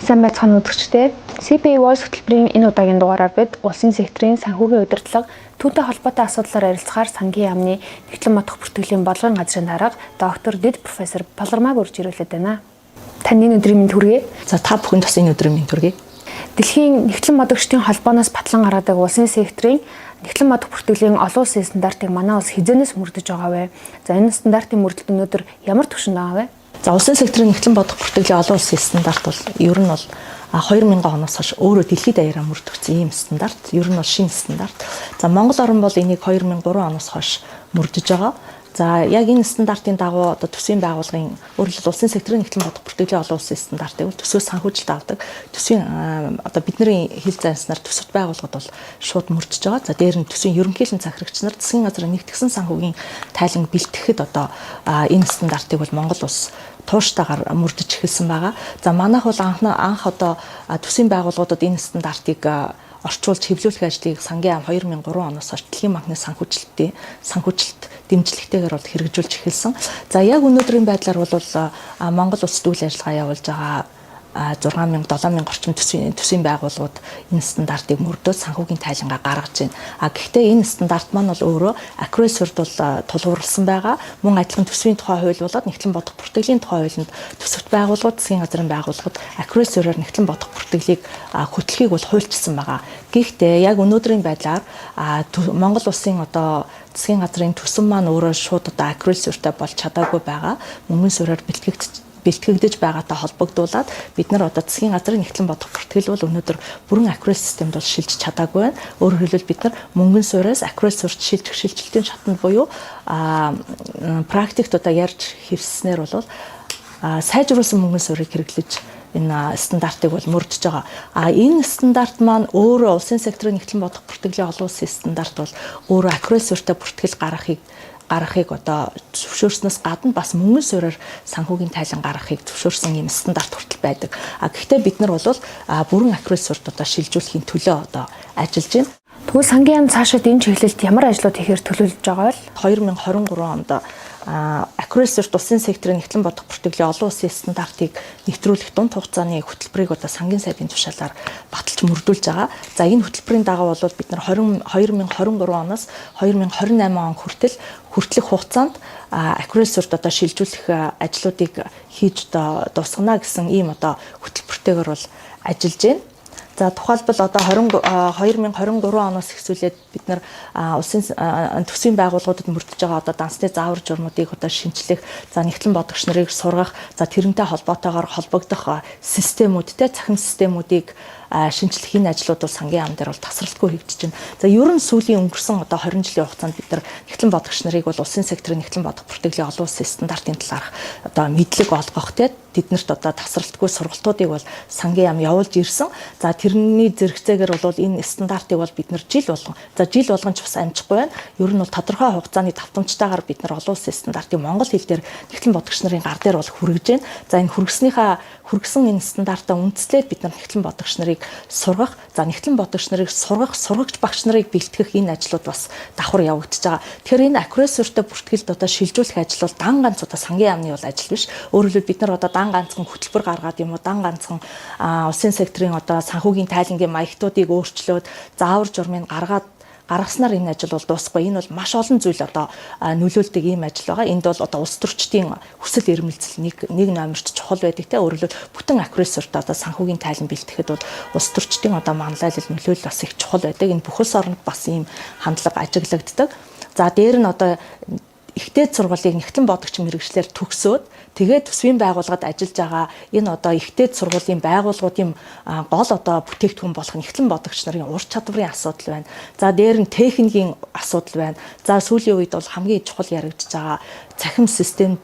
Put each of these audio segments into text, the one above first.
Сайн байцгаана үзэгчдээ. CPA Voice хөтөлбөрийн энэ удаагийн дугаараар бид улсын секторын санхүүгийн удирдлага, түүнтэй холбоотой асуудлаар ярилцахаар сангийн яамны нэгтлэн бодох бүртгэлийн бодлогын газрын дарга доктор дэд профессор Болормаг урьж ирүүлээд байна. Таны энэ өдрийн мэнд хүргэе. За, та бүхэнд бас энэ өдрийн мэнд хүргэе. Дэлхийн нэгтлэн бодогчдын холбооноос батлан гаргадаг улсын секторын нэгтлэн бодох бүртгэлийн олон улсын стандартыг манай улс хэзээнээс мөрдөж байгаа вэ? За, энэ стандартын мөрдлөлт өнөөдөр ямар түвшинд байгаа вэ? За, улсын секторын нэгтлэн бодох бүртгэлийн олон улсын стандарт бол ер нь бол 2000 оноос хойш өөрөө дэлхийд даяараа мөрдөгдсөн ийм стандарт. Ер нь бол шинэ стандарт. За, Монгол орн бол энийг 2003 оноос хойш мөрдөж байгаа. За, яг энэ стандартын дагуу одоо төсвийн байгууллагын, өөрөөр хэлбэл, улсын секторын нэгтлэн бодох бүртгэлийн олон улсын стандартыг бол төсвөөс санхүүжилт авдаг. Төсвийн одоо бидний хэл зайснаар төсөвт байгууллагад бол шууд мөрдөж байгаа. За, дээр нь төсвийн ерөнхийлөн захирагч нар засгийн газрын нэгтгсэн санхүүгийн тайлан бэлтгэхэд одоо энэ стандартыг бол Монгол улс тууштайгаар мөрдөж эхэлсэн байгаа. За, манайх бол анх одоо төсвийн байгууллагуудад энэ стандартыг орчуулж хэвлүүлэх ажлыг сангийн яам 2003 оноос хойш Дэлхийн банкны санхүүжилт дэмжлэгтэйгээр бол хэрэгжүүлж эхэлсэн. За, яг өнөөдрийн байдлаар бол Монгол улсад үйл ажиллагаа явуулж байгаа 6000 7000 орчим төсвийн байгууллагууд энэ стандартыг мөрдөөд санхүүгийн тайлангаа гаргаж байна. А гэхдээ энэ стандарт маань бол өөрөө аккруал суурьд бол тулгуурласан байгаа. Мөн адилхан төсвийн тухай хууль болоод нэгтлэн бодох бүртгэлийн тухай хуулинд төсөвт байгууллагууд, засгийн газрын байгууллагууд аккруал суурьаар нэгтлэн бодох бүртгэлийг хөтлөхийг бол хуульчилсан байгаа. Гэхдээ яг өнөөдрийн байдлаар Монгол улсын одоо засгийн газрын төсөв маань өөрөө шууд одоо аккруал суурьтай болж чадаагүй байгаа. Мөнгөн суурьаар бэлтгэгдэж байгаатай холбогдуулаад бид нар одоо засгийн газрын нэгтлэн бодох бүртгэл бол өнөөдөр бүрэн аккруал системд бол шилжиж чадаагүй байна. Өөрөөр хэлбэл, бид нар мөнгөн суураас аккруал суурьт шилжих шилжилтийн шатанд буюу практикт одоо ярьж хэвсснээр бол сайжруулсан мөнгөн суурийг хэрэглэж энэ стандартыг бол мөрдөж байгаа. А энэ стандарт маань өөрөө улсын секторын нэгтлэн бодох бүртгэлийн олон улсын стандарт бол өөрөө аккруал суурьтай бүртгэл гаргахыг одоо зөвшөөрснөөс гадна бас мөнгөн суурьаар санхүүгийн тайлан гаргахыг зөвшөөрсөн ийм стандарт хүртэл байдаг. А гэхдээ бид нар бол бүрэн аккруал суурьт одоо шилжүүлэхийн төлөө одоо ажиллаж байна. Тэгвэл сангийн яам цаашид энэ чиглэлд ямар ажлууд хийхээр төлөвлөж байгаа вэ? 2023 онд аккруал суурьт улсын секторын нэгтлэн бодох бүртгэлийн олон улсын стандартыг нэвтрүүлэх дунд хугацааны хөтөлбөрийг одоо сангийн сайдын тушаалаар баталж мөрдүүлж байгаа. За, энэ хөтөлбөрийн дагуу бол бид нар 2023 оноос 2028 он хүртэл хүртэлх хугацаанд аккруал суурьт одоо шилжүүлэх ажлуудыг хийж одоо дуусгана гэсэн ийм одоо хөтөлбөртэйгээр бол ажиллаж байна. За, тухайлбал одоо 2023 оноос эхлүүлээд бид нар улсын төсвийн байгууллагуудад мөрдөж байгаа одоо дансны заавар журмуудыг одоо шинчлэх, за, нэгтлэн бодогч нарыг сургах, за, тэрнтэй холбоотойгоор холбогдох системүүдтэй цахим системүүдийг шинчлэх энэ ажлууд бол сангийн яам дээр бол тасралтгүй хийгдэж байна. За, ер нь сүүлийн өнгөрсөн одоо 20 жилийн хугацаанд бид нар нэгтлэн бодогч нарыг бол улсын секторын нэгтлэн бодох бүртгэлийн олон улсын стандартын талаарх одоо мэдлэг олгох, тэднэрт одоо тасралтгүй сургалтуудыг бол сангийн яам явуулж ирсэн. За, тэрний зэрэгцээгээр бол энэ стандартыг бол бид нар жил болгон, за, жил болгон ч бас амжихгүй байна. Ер нь бол тодорхой хугацааны давтамжтайгаар бид нар олон улсын стандартыг монгол хэл дээр нэгтлэн бодогч нарын гар дээр бол хүргэж байна. За, энэ хүргэсэн энэ стандартаа үндэслээд бид нар нэгтлэн бодогч нарыг сургах, за, нэгтлэн бодогч нарыг сургах, сургагч багш нарыг бэлтгэх энэ ажлууд бас давхар явагдаж байгаа. Тэгэхээр энэ аккруал суурьтай бүртгэлд одоо шилжүүлэх ажил бол дан ганц одоо сангийн яамны бол ажил биш. Өөрөөр хэлбэл, бид нар одоо дан ганцхан хөтөлбөр гаргаад юм уу, дан ганцхан улсын секторын одоо санхүүгийн тайлангийн маягтуудыг өөрчлөөд заавар журмыг гаргаснаар энэ ажил бол дуусахгүй. Энэ бол маш олон зүйл одоо нөлөөлдөг ийм ажил байгаа. Энд бол одоо улс төрчдийн хүсэл эрмэлзэл нэг номерт чухал байдаг те. Өөрөөр хэлбэл, бүтэн аккруал суурьтай одоо санхүүгийн тайлан бэлтгэхэд бол улс төрчдийн одоо манлайлал, нөлөөлөл бас их чухал байдаг. Энэ бүх улс оронд бас ийм хандлага ажиглагддаг. За, дээр нь одоо их дээд сургуулийн нэгтлэн бодогч мэргэжлээр төгсөөд, тэгээд төсвийн байгууллагад ажиллаж байгаа энэ одоо их дээд сургуулийн байгууллагуудын гол одоо бүтээгдэхүүн болох нэгтлэн бодогч нарын ур чадварын асуудал байна. За, дээр нь техникийн асуудал байна. За, сүүлийн үед бол хамгийн чухал яригдж байгаа цахим систем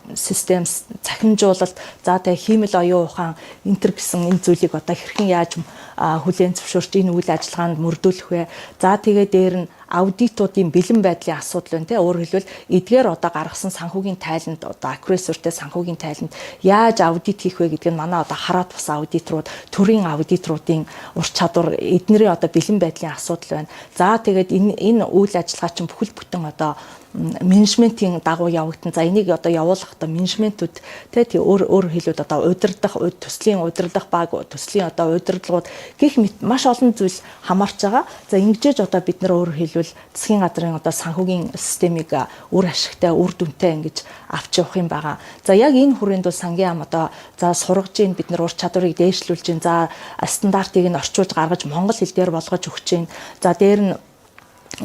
цахимжуулалт, за, тэгээ хиймэл оюун ухаан энэ тэр гэсэн энэ зүйлийг одоо хэрхэн яаж хүлээн зөвшөөрч энэ үйл ажиллагаанд мөрдүүлэх вэ? За тэгээ дээр нь аудитуудын бэлэн байдлын асуудал байна те. Өөрөөр хэлбэл эдгээр одоо гаргасан санхүүгийн тайланд одоо accrual суурьтай санхүүгийн тайланд яаж аудит хийх вэ гэдэг нь манай одоо хараат бус аудиторууд, төрийн аудиторуудын ур чадвар, эднэрийн одоо бэлэн байдлын асуудал байна. За тэгээд энэ үйл ажиллагаа чинь бүхэл бүтэн одоо менежментийн дагуу явагдана. За энийг одоо явуулах одоо менежментүүд тий өөр өөр хэлбэл одоо удирдах, төслийн удирдах баг, төслийн одоо удирдлагууд гэх мэт маш олон зүйл хамаарч байгаа. За ингэжээж одоо бид нар өөрөөр хэлбэл засгийн газрын одоо санхүүгийн системийг үр ашигтай, үр дүнтэй ингэж авч явах юм байгаа. За яг энэ хүрээнд бол сангийн яам одоо за сургаж гин, бид нар ур чадварыг дээшлүүлж гин, за стандартыг нь орчуулж гаргаж монгол хэл дээр болгож өгч гин. За дээр нь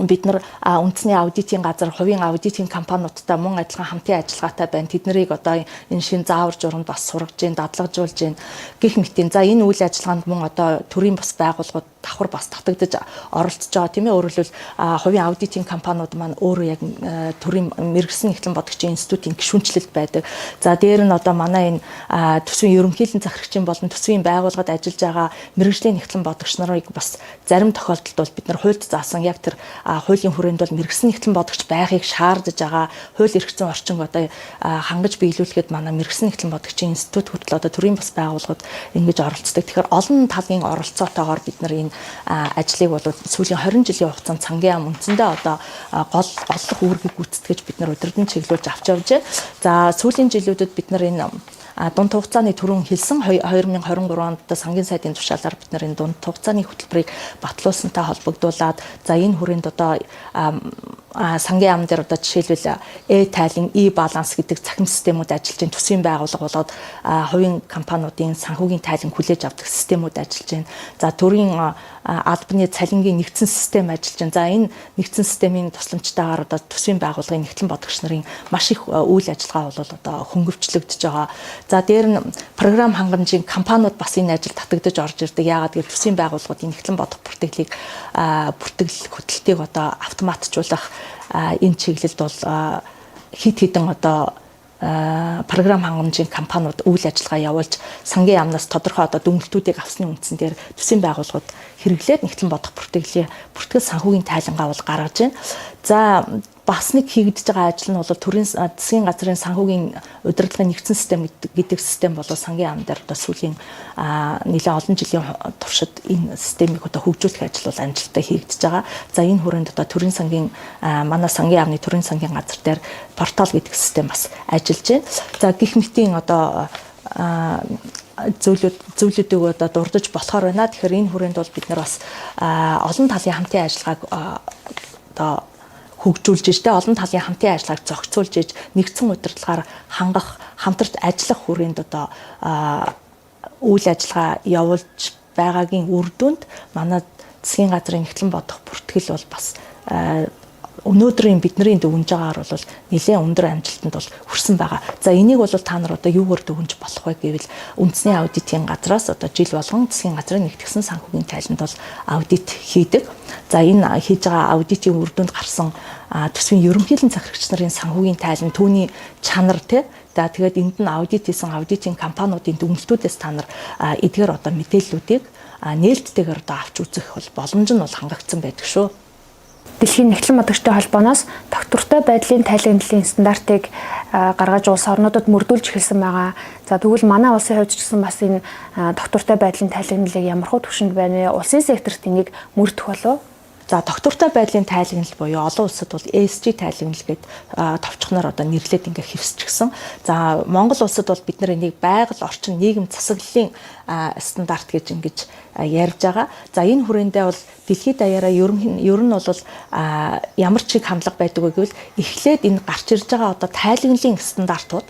бид нар үндэсний аудитын газар, хувийн аудитын компаниудтай мөн адилхан хамтын ажиллагаатай байна. Тэднийг одоо энэ шинэ заавар журамд бас сургаж гин, дадлагжуулж гин гэх мэтийн. За энэ үйл ажиллагаанд мөн одоо төрийн бас байгууллагууд давхар бас татагдаж оролцож байгаа, тийм ээ. Өөрөөр хэлбэл хувийн аудитын компаниуд маань өөрөө яг төрийн мэргэсэн нэгтлэн бодогчийн институтын гишүүнчлэлд байдаг. За дээр нь одоо манай энэ төсвийн ерөнхийлөн захирагчийн болон төсвийн байгууллагад ажиллаж байгаа мэргэжлийн нэгтлэн бодогч нарыг бас зарим тохиолдолд бол бид нар хуульд заасан яг тэр хуулийн хүрээнд бол мэргэсэн нэгтлэн бодогч байхыг шаардаж байгаа хууль эрх зүйн орчин одоо хангаж биелүүлэхэд манай мэргэсэн нэгтлэн бодогчийн институт хүртэл одоо төрийн бас байгууллагууд ингэж оролцдог. Тэгэхээр олон талын оролцоотойгоор бид нар энэ ажлыг бол сүүлийн 20 жилийн хугацаанд сангийн яам үндсэндээ одоо гол оллох үүргийг гүйцэтгэж бид нар удирдан чиглүүлж авч явж байна. За сүүлийн жилүүдэд бид нар энэ дунд хугацааны түрүүн хэлсэн 2023 онд одоо сангийн сайдын тушаалаар бид нар энэ дунд хугацааны хөтөлбөрийг батлуулсантай холбогдуулаад, за энэ хүрээнд одоо сангийн яам дээр одоо жишээлбэл э-тайлан, e-баланс гэдэг цахим системүүд ажиллаж байна. Төсвийн байгууллага болоод хувийн компаниудын санхүүгийн тайлан хүлээж авдаг системүүд ажиллаж байна. За төрийн албаны цалингийн нэгдсэн систем ажиллаж байна. За энэ нэгдсэн системийн тусламжтайгаар одоо төсвийн байгууллагын нэгтлэн бодогч нарын маш их үйл ажиллагаа бол одоо хөнгөвчлөгдөж байгаа. За дээр нь програм хангамжийн компаниуд бас энэ ажилд татагдаж орж ирдэг. Яагаад гэвэл төсвийн байгууллагуудын нэгтлэн бодох бүртгэлийг, бүртгэл хөтөлтийг одоо автоматжуулах энэ чиглэлд бол хит хитэн одоо програм хангамжийн компаниуд үйл ажиллагаа явуулж сангийн яамнаас тодорхой одоо дүгнэлтүүдийг авсны үндсэн дээр төсвийн байгууллагууд хэрэглээд нэгтлэн бодох бүртгэлийн бүртгэл санхүүгийн тайлангаа бол гаргаж байна. За бас нэг хийгдэж байгаа ажил нь бол төрийн засгийн газрын санхүүгийн удирдлагын нэгдсэн систем гэдэг систем бол сангийн яам дээр одоо сүүлийн нэлээд олон жилийн туршид энэ системийг одоо хөгжүүлэх ажил бол амжилттай хийгдэж байгаа. За энэ хүрээнд одоо төрийн сангийн, манай сангийн яамны төрийн сангийн газар дээр портал гэдэг систем бас ажиллаж байна. За гих мэтийн одоо зүйлүүдийг одоо дурдж болохоор байна. Тэгэхээр энэ хүрээнд бол бид нар бас олон талын хамтын ажиллагааг одоо хөгжүүлж иж тэ олон талын хамтын ажиллагааг зохицуулж иж нэгдсэн удирдлагаар хангах, хамтарч ажиллах хүрээнд одоо үйл ажиллагаа явуулж байгаагийн үр дүнд манай засгийн газрын нэгтлэн бодох бүртгэл бол бас өнөөдрийн бидний дүгнж байгаагаар бол нэлээд өндөр амжилтанд бол хүрсэн байгаа. За энийг бол та нар одоо юугаар дүгнж болох вэ гэвэл үндэсний аудитын газраас одоо жил болгон засгийн газрын нэгтгэсэн санхүүгийн тайланд бол аудит хийдэг. За энэ хийж байгаа аудитын үр дүнд гарсан төсвийн ерөнхийлөн захирагч нарын санхүүгийн тайлан, түүний чанар те. За тэгээд энд нь аудит хийсэн аудитын компаниудын дүгнэлтүүдээс та нар эдгээр одоо мэдээллүүдийг нээлттэйгээр одоо авч үзэх бол боломж нь бол хангагдсан байдаг шүү. Дэлхийн нэгтлэн бодогчтой холбооноос тогтвортой байдлын тайлагналын стандартыг гаргаж улс орнуудад мөрдүүлж эхэлсэн байгаа. За тэгвэл манай улсын хувьд ч гэсэн бас энэ тогтвортой байдлын тайлагналыг ямар хуу түвшинд байна вэ? Улсын секторт энийг мөрдөх болов уу? За тогтвортой байдлын тайлагнал буюу олон улсад бол ESG тайлагнал гээд товчхоноор одоо нэрлээд ингээ хэвсчихсэн. За Монгол улсад бол бид нар энийг байгаль орчин нийгэм засаглалын стандарт гэж ингэж ярьж байгаа. За энэ хүрээндээ бол дэлхийд даяараа ер нь бол ямар чиг хандлага байдаг вэ гэвэл эхлээд энэ гарч ирж байгаа одоо тайлагналын стандартууд,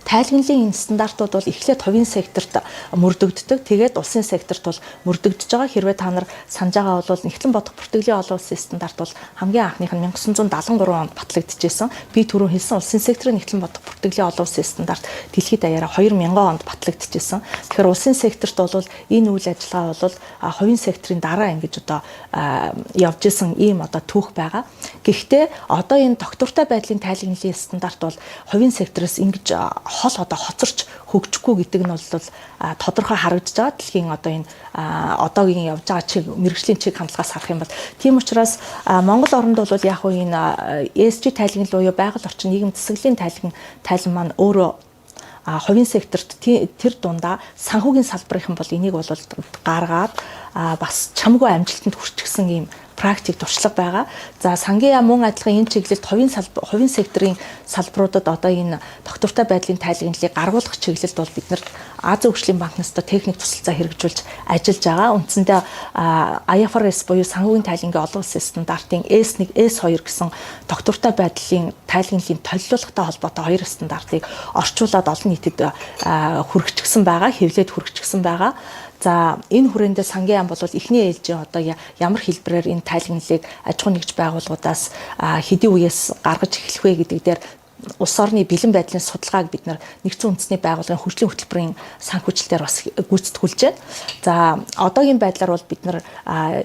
тайлагналын энэ стандартууд бол эхлээд хувийн секторт мөрдөгддөг. Тэгээд улсын секторт бол мөрдөгдөж байгаа. Хэрвээ та нар санаж байгаа бол нэгтлэн бодох бүртгэлийн олон улсын стандарт бол хамгийн анхных нь 1973 онд батлагдчихсэн. Би түрүүн хэлсэн улсын секторын нэгтлэн бодох бүртгэлийн олон улсын стандарт дэлхийд даяараа 2000 онд батлагдчихсэн. Тэгэхээр улсын секторт бол энэ үйл ажиллагаа бол хувийн секторын дараа ингэж одоо явж исэн ийм одоо түүх байгаа. Гэхдээ одоо энэ тогтвортой байдлын тайлагналын стандарт бол хувийн секторос ингэж хол одоо хоцорч хөгжихгүй гэдэг нь бол тодорхой харагдаж байгаа. Дэлхийн одоо энэ одоогийн явж байгаа чиг мэргэжлийн чиг хандлагаас харах юм бол тийм учраас Монгол оронд бол яг уу энэ ESG тайлагнал буюу байгаль орчин нийгэм засаглалын тайлан маань өөрөө хувийн секторт тэр дундаа санхүүгийн салбарын бол энийг бол гаргаад бас чамгүй амжилтанд хүрчихсэн ийм практик туршлага байгаа. За, сангийн яам мөн адилхан энэ чиглэлд хувийн секторын салбаруудад одоо энэ тогтвортой байдлын тайлагналыг гаргуулах чиглэлд бол бид нар Азийн хөгжлийн банкнаас одоо техник тусалцаа хэрэгжүүлж ажиллаж байгаа. Үндсэндээ IFRS буюу санхүүгийн тайлангийн олон улсын стандартын S1, S2 гэсэн тогтвортой байдлын тайлагналын толилуулгатай холбоотой хоёр стандартыг орчуулад олон нийтэд хүргэчихсэн байгаа, хэвлээд хүргэчихсэн байгаа. За, энэ хүрээндээ сангийн яам бол эхний ээлжийн одоо ямар хэлбэрээр энэ тайлагналыг аж ахуйн нэгж байгууллагуудаас хэдийн үеэс гаргаж эхлэх вэ гэдэг дээр улс орны бэлэн байдлын судалгааг бид нар нэгдсэн үндэсний байгууллагын хөгжлийн хөтөлбөрийн санхүүжилтээр бас гүйцэтгүүлж байна. За, одоогийн байдлаар бол бид нар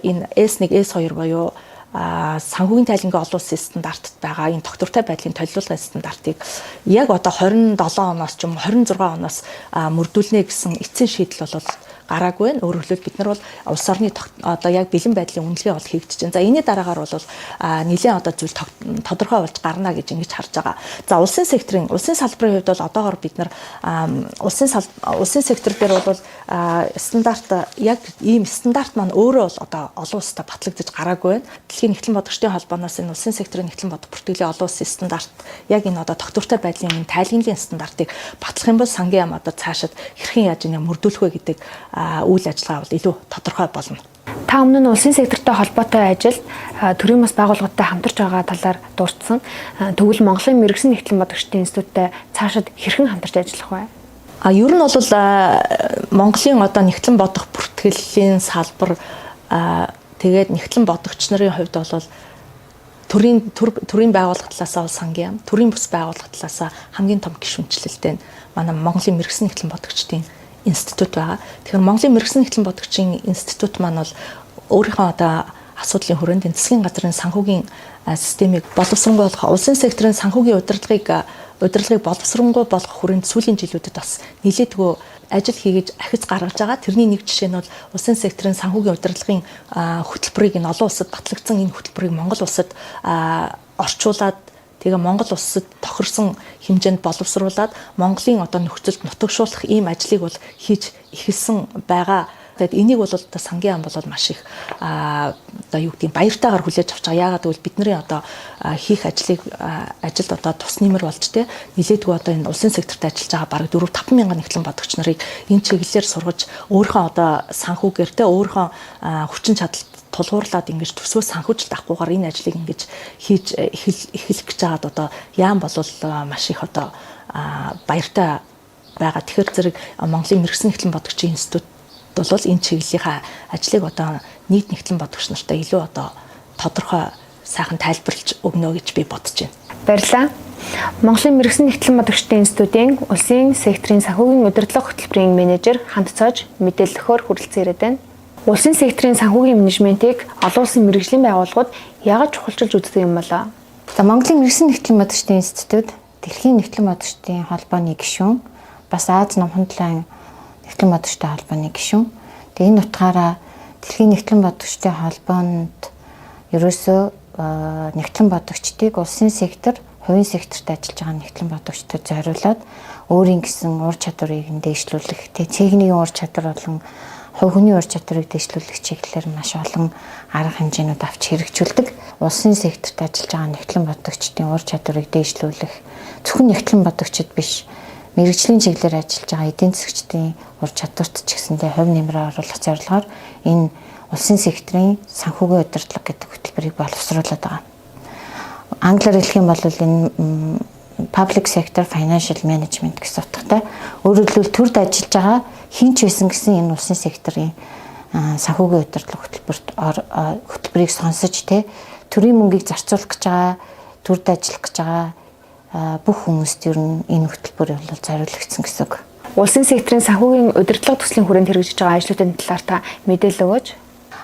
энэ S1, S2 буюу санхүүгийн тайлангийн олон улсын стандартад байгаа энэ тогтвортой байдлын толилуулгын стандартыг яг одоо 27 оноос ч юм 26 оноос мөрдүүлнэ гэсэн эцсийн шийдэл бол гараагүй байна. Өөрөөр хэлбэл, бид нар бол улс орны одоо яг бэлэн байдлын үнэлгээ бол хийгдэж байна. За, энэний дараагаар бол нэлээд одоо зүйл тодорхой болж гарна гэж ингэж харж байгаа. За, улсын секторын, улсын салбарын хувьд бол одоогор бид нар улсын сектор дээр бол стандарт, яг ийм стандарт маань өөрөө бол одоо олон улстай батлагдаж гараагүй байна. Дэлхийн нэгтлэн бодогчдын холбооноос энэ улсын секторын нэгтлэн бодох бүртгэлийн олон улсын стандарт, яг энэ одоо тогтвортой байдлын энэ тайлагналын стандартыг батлах юм бол сангийн яам одоо цаашид хэрхэн яаж энэ мөрдүүлэх вэ гэдэг үйл ажиллагаа бол илүү тодорхой болно. Та өмнө нь улсын сектортой холбоотой ажилд төрийн бас байгууллагатай хамтарч байгаа талаар дурдсан. Тэгвэл Монголын мэргэсэн нэгтлэн бодогчдын институттай цаашид хэрхэн хамтарч ажиллах вэ? А ер нь бол Монголын одоо нэгтлэн бодох бүртгэлийн салбар, тэгээд нэгтлэн бодогч нарын хувьд бол төрийн байгууллага талаасаа бол сангийн яам, төрийн бус байгууллага талаасаа хамгийн том гишүүнчлэлтэй нь манай Монголын мэргэсэн нэгтлэн бодогчдын институт байгаа. Тэгэхээр Монголын мэргэсэн нэгтлэн бодогчийн институт маань бол өөрийнхөө одоо асуудлын хүрээнд энэ засгийн газрын санхүүгийн системийг боловсронгуй болгох, улсын секторын санхүүгийн удирдлагыг боловсронгуй болгох хүрээнд сүүлийн жилүүдэд бас нэлээдгүй ажил хийгэж ахиц гаргаж байгаа. Тэрний нэг жишээ нь бол улсын секторын санхүүгийн удирдлагын хөтөлбөрийг, энэ олон улсад батлагдсан энэ хөтөлбөрийг Монгол улсад орчуулад, тэгээ Монгол улсад тохирсон хэмжээнд боловсруулад Монголын одоо нөхцөлд нутагшуулах ийм ажлыг бол хийж эхэлсэн байгаа. Тэгээд энийг бол одоо сангийн яам бол маш их одоо юу гэдгийг баяртайгаар хүлээж авч байгаа. Яагаад гэвэл бидний одоо хийх ажлыг ажилд одоо тус нэмэр болж те нилээдгүй одоо энэ улсын секторт ажиллаж байгаа бараг 4 5 мянган нэгтлэн бодогч нарыг энэ чиглэлээр сургаж, өөрийнхөө одоо санхүүгээр те өөрийнхөө хүчин чадалд тулгуурлаад ингэж төсвөө санхүүжилт авахгүйгээр энэ ажлыг ингэж хийж эхлэх гэж байгаад одоо яам бол маш их одоо баяртай байгаа. Тэгэхээр зэрэг Монголын мэргэсэн нэгтлэн бодогчийн институт бол энэ чиглэлийнхаа ажлыг одоо нийт нэгтлэн бодогч нартай илүү одоо тодорхой сайхан тайлбарлаж өгнө гэж би бодож байна. Баярлалаа. Монголын мэргэсэн нэгтлэн бодогчдын институтын улсын секторын санхүүгийн удирдлага хөтөлбөрийн менежер Хандцоож мэдээлэл өгөхөөр хүрэлцэн ирээд байна. Улсын секторын санхүүгийн менежментийг олон улсын мэргэжлийн байгууллагууд яагаад чухалчилж үздэг юм болоо? За, Монголын мэргэсэн нэгтлэн бодогчдын институт Дэлхийн нэгтлэн бодогчдын холбооны гишүүн, бас Ази Номхон далайн нэгтлэн бодогчдын холбооны гишүүн. Тэгээ энэ утгаараа Дэлхийн нэгтлэн бодогчдын холбоонд ерөөсөө нэгтлэн бодогчдыг улсын сектор, хувийн секторт ажиллаж байгаа нэгтлэн бодогчдод зориулаад өөрийн гэсэн ур чадварыг нь дээшлүүлэх, тэгээ техникийн ур чадвар болон хувь хүний ур чадварыг дээшлүүлэх чиглэлээр маш олон арга хэмжээнүүд авч хэрэгжүүлдэг. Улсын секторт ажиллаж байгаа нэгтлэн бодогчдын ур чадварыг дээшлүүлэх, зөвхөн нэгтлэн бодогчид биш, мэргэжлийн чиглэлээр ажиллаж байгаа эдийн засгчдын ур чадварт ч гэсэндээ хувь нэмрээ оруулах зорилгоор энэ улсын секторын санхүүгийн удирдлага гэдэг хөтөлбөрийг боловсруулад байгаа. Англиар хэлэх юм бол энэ Public Sector Financial Management гэсэн утгатай. Өөрөөр хэлбэл, төрд ажиллаж байгаа хэн ч байсан гэсэн энэ улсын секторын санхүүгийн удирдлага хөтөлбөрийг сонсож те төрийн мөнгийг зарцуулах гэж байгаа, төрд ажиллах гэж байгаа бүх хүмүүст ер нь энэ хөтөлбөр бол зориулагдсан гэсэн үг. Улсын секторын санхүүгийн удирдлага төслийн хүрээнд хэрэгжиж байгаа ажлуудын талаар та мэдээлэл өгөөч.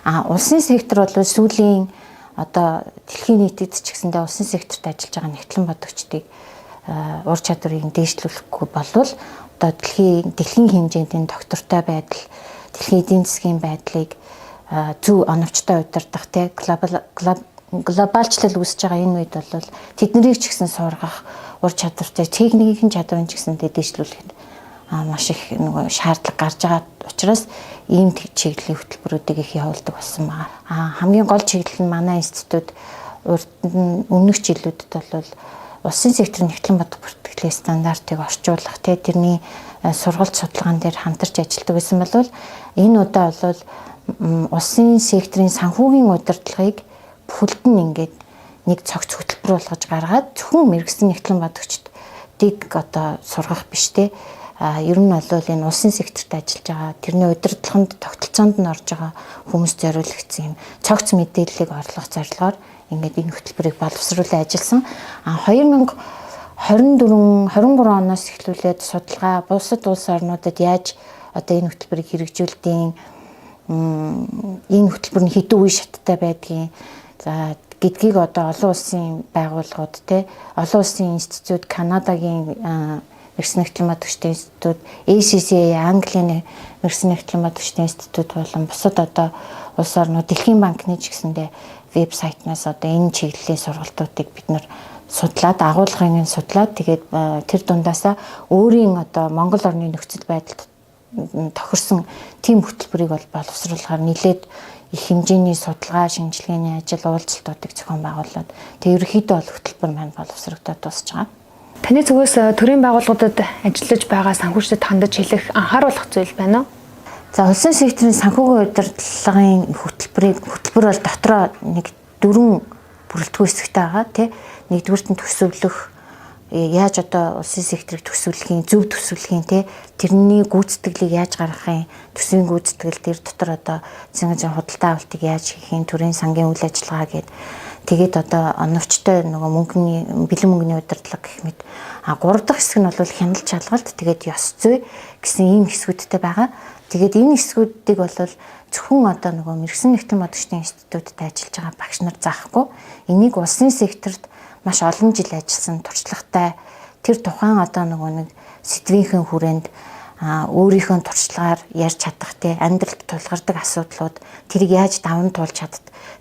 А улсын сектор бол сүүлийн Одоо дэлхийн нийтэд ч гэсэндээ улсын секторт ажиллаж байгаа нягтлан бодогчдыг ур чадварыг дээшлүүлэхгүй болвол одоо дэлхийн хэмжээнд энэ доктортой байдал, дэлхийн эдийн засгийн байдлыг зөв оновчтой удирдах, те, глобалчлал үүсэж байгаа энэ үед бол тэднийг ч гэсэн сургах ур чадвартай, техникийн чадварын ч гэсэндээ дээшлүүлэхэд маш их нөгөө шаардлага гарч байгаа учраас ийм чиглэлийн хөтөлбөрүүдийг их явуулдаг болсон байна. Хамгийн гол чиглэл нь манай институт урд нь өмнөх жилүүдэд бол улсын секторын нягтлан бодох бүртгэлийн стандартыг орчуулах, тэрний сургалт судалгаан дээр хамтарч ажилладаг байсан бол энэ удаа бол улсын секторын санхүүгийн удирдлагыг бүхэлд нь ингээд нэг цогц хөтөлбөр болгож гаргаад, зөвхөн мэргэсэн нягтлан бодогчдыг одоо сургах биш, те, ер нь бол энэ улсын секторт ажиллаж байгаа, тэрний удирдлаганд, тогтолцоонд нь орж байгаа хүмүүс зориулагдсан юм цогц мэдээллийг орлох зорилгоор ингээд энэ хөтөлбөрийг боловсруулан ажилласан. 2024 23 оноос эхлүүлээд судалгаа, бусад улс орнуудад яаж одоо энэ хөтөлбөрийг хэрэгжүүлдэг, энэ хөтөлбөр нь хэдэн үе шаттай байдгийг, за, гэдгийг одоо олон улсын байгууллагууд, те, олон улсын институт, Канадагийн мэргэсэн нягтлан бодогчдын институт, ACCA, Английн мэргэсэн нягтлан бодогчдын институт болон бусад одоо улс орнууд, Дэлхийн банкны ч гэсэндээ вебсайтнаас одоо энэ чиглэлийн сургалтуудыг бид нар судлаад, агуулгыг нь судлаад, тэгээд тэр дундаасаа өөрийн одоо Монгол орны нөхцөл байдалд тохирсон тийм хөтөлбөрийг бол боловсруулахаар нэлээд их хэмжээний судалгаа, шинжилгээний ажил, уулзалтуудыг зохион байгуулад, тэг ерөнхийдөө бол хөтөлбөр маань боловсрогдоод дуусч байгаа. Таны зүгээс төрийн байгууллагуудад ажиллаж байгаа санхүүчдэд хандаж хэлэх, анхааруулах зүйл байна уу? За, улсын секторын санхүүгийн удирдлагын хөтөлбөр бол дотроо нэг дөрвөн бүрэлдэхүүн хэсэгтэй байгаа, тий. Нэгдүгüрт нь төсөвлөх, яаж одоо улсын секторыг төсөвлөхийн, зөв төсөвлөхийн, тий, тэрний гүйцэтгэлийг яаж гаргахын, төсвийн гүйцэтгэл, тэр дотор одоо зэн худалдаа авалтыг яаж хийх юм, төрийн сангийн үйл ажиллагаа гээд, тэгээд одоо оновчтой нөгөө мөнгөний, бэлэн мөнгөний удирдлага гэх мэт. Гурав дахь хэсэг нь бол хяналт шалгалт, тэгээд ёс зүй гэсэн ийм хэсгүүдтэй байгаа. Тэгээд энэ хэсгүүдийг бол зөвхөн одоо нөгөө мэргэсэн нягтлан бодогчдын институтад ажиллаж байгаа багш нар заахгүй. Энийг улсын секторт маш олон жил ажилласан туршлагатай, тэр тухайн одоо нөгөө нэг сэдвийнхээ хүрээнд өөрийнхөө туршлагаар ярьж чадах, те, амьдралд тулгардаг асуудлууд, тэрийг яаж даван туулж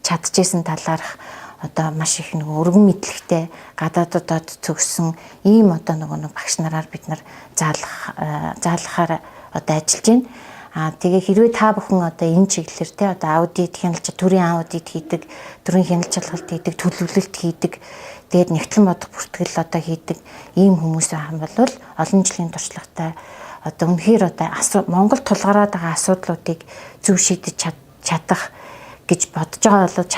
чадчихсан талаарх одоо маш их нөгөө өргөн мэдлэгтэй, гадаадудад төгссөн ийм одоо нөгөө нэг багш нараар бид нар заалгахаар одоо ажиллаж байна. Тэгээ хэрвээ та бүхэн одоо энэ чиглэлээр, те, одоо аудит, хяналт, төрийн аудит хийдэг, төрийн хяналт шалгалт хийдэг, төлөвлөлт хийдэг, тэгээд нягтлан бодох бүртгэл одоо хийдэг ийм хүмүүс байх юм бол олон жилийн туршлагатай, одоо үнэхээр одоо Монгол тулгараад байгаа асуудлуудыг зөв шийдэж чадах гэж бодож байгаа бол,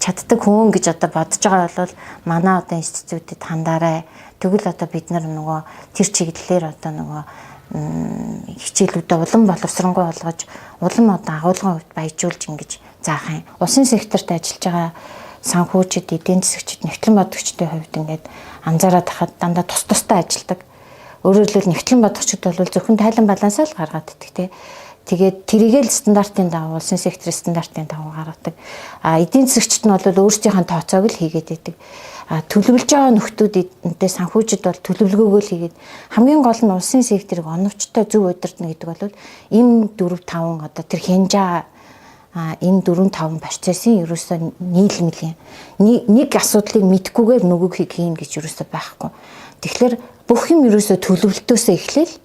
чаддаг хүн гэж одоо бодож байгаа бол манай одоо институтэд хандаарай. Тэгвэл одоо бид нар нөгөө тэр чиглэлээр одоо нөгөө хичээлүүдээ улам боловсронгуй болгож, улам одоо агуулгын хувьд баяжуулж ингэж заах юм. Улсын секторт ажиллаж байгаа санхүүчид, эдийн засагчид, нягтлан бодогчдын хувьд ингээд анзаараад хахад дандаа тус тустай ажилладаг. Өөрөөр хэлбэл, нягтлан бодогчид бол зөвхөн тайлан балансаа л гаргаад идэх, те. Тэгээд тэрийг л стандартын дагуу, улсын секторын стандартын дагуу гаргадаг. Эдийн засагчид нь бол өөрсдийнхөө тооцоог л хийгээд байдаг. Төлөвлөж байгаа нөхдүүдэнтэй санхүүчид бол төлөвлөгөөгөө л хийгээд, хамгийн гол нь улсын секторыг оновчтой зөв удирдна гэдэг бол энэ 4 5 одоо тэр хянжаа, энэ 4 5 процессын ерөөсөө нийлмэл юм. Нэг асуудлыг мэдэхгүйгээр нөгөөхийг хийн гэж ерөөсөө байхгүй. Тэгэхээр бүх юм ерөөсөө төлөвлөлтөөсөө эхлээл,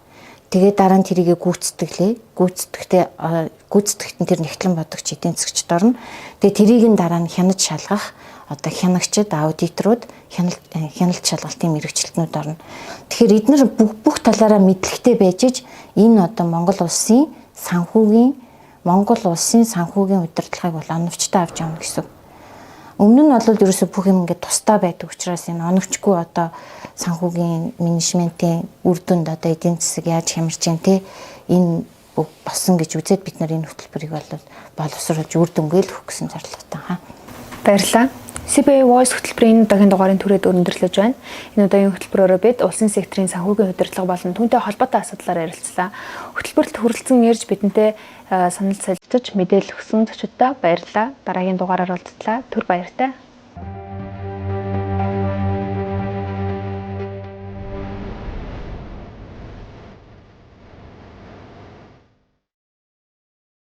тэгээд дараа нь тэрийгэ гүйцэтгэлээ. Гүйцэтгэхэд нь тэр нягтлан бодогч, эдийн засагчд орно. Тэгээд тэрийг нь дараа нь хянаж шалгах одоо хянагчид, аудиторууд, хяналт шалгалтын мэргэжилтнүүд орно. Тэгэхээр эднэр бүх талаараа мэдлэгтэй байж иж энэ одоо Монгол улсын санхүүгийн удирдлагыг бол оновчтой авч явна гэсэн. Өмнө нь бол ерөөсө бүх юм ингээд тусдаа байдаг учраас энэ оновчгүй одоо санхүүгийн менежментийн үр дүнд одоо эдийн засаг яаж хямарч юм, те, энэ болсон гэж үзээд бид нар энэ хөтөлбөрийг бол боловсруулж үр дүнгээ л өгөх гэсэн зорилготой хаа. Баярлалаа. CPA Voice хөтөлбөрийн энэ удаагийн дугаарын түрээд өндөрлөж байна. Энэ удаагийн хөтөлбөрөөрөө бид улсын секторын санхүүгийн удирдлага болон түүнтэй холбоотой асуудлаар ярилцлаа. Хөтөлбөрт хүрэлцэн ирж бидэнтэй санал солилцож мэдээлэл өгсөн зочдод баярлалаа. Дараагийн дугаараар уулзтлаа. Түр баяртай.